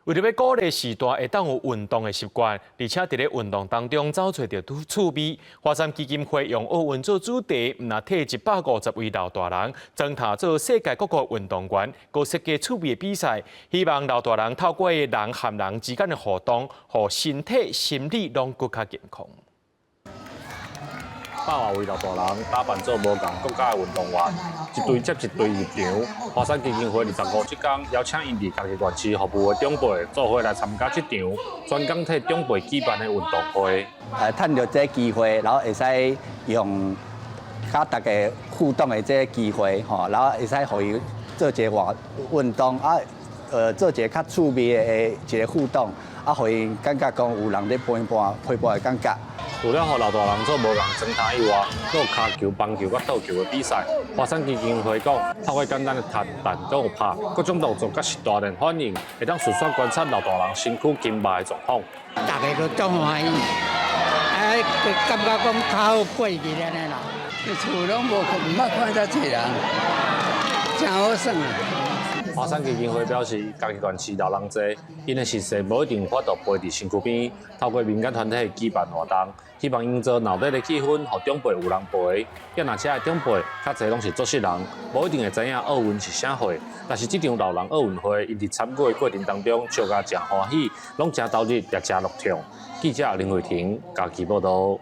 為著欲鼓勵序大會當有運動的習慣，而且佇咧運動當中找揣著趣味。華山基金會用奧運做主題，毋但替150位老大人裝扮做世界各國運動員，閣設計趣味的比賽，希望老大人透過人和人之間的互動，予身體、心理攏閣較健康。百外位老大人打扮做無仝國家的運動員，一隊接一隊入場。華山基金會25這工邀請𪜶佇家己縣市服務的長輩做伙來參加這場專工替長輩舉辦的運動會。趁著這个機會，然後會使用佮大家互動的這个機會，吼，然後會使予伊做一个活運動啊，做一个較趣味的一个互動，啊，予伊感覺講有人咧陪伴陪伴的感覺。除了予老大人做無仝裝扮以外，閣有跤球、棒球佮桌球的比賽。華山基金會講，透過簡單的踢、彈、閣有拍，各種動作佮序大人反應，會當實時觀察老大人身軀筋肉的狀況。大家都足歡喜，哎，感覺講較好過日按呢啦。厝攏無，毋捌看遮濟人，誠好耍啊！華山基金會表示，家己縣市老人濟，𪜶的實際無一定有法度陪佇身軀邊，透過民間團體舉辦活動，希望營造鬧熱的氣氛，予長輩有人陪。啊若遮的長輩較濟攏是弱勢人，無一定會知影奧運是啥貨。但是這場老人奧運會，𪜶佇參與的過程當中，笑甲誠歡喜，攏誠投入，也誠樂暢。記者林慧婷家己報道。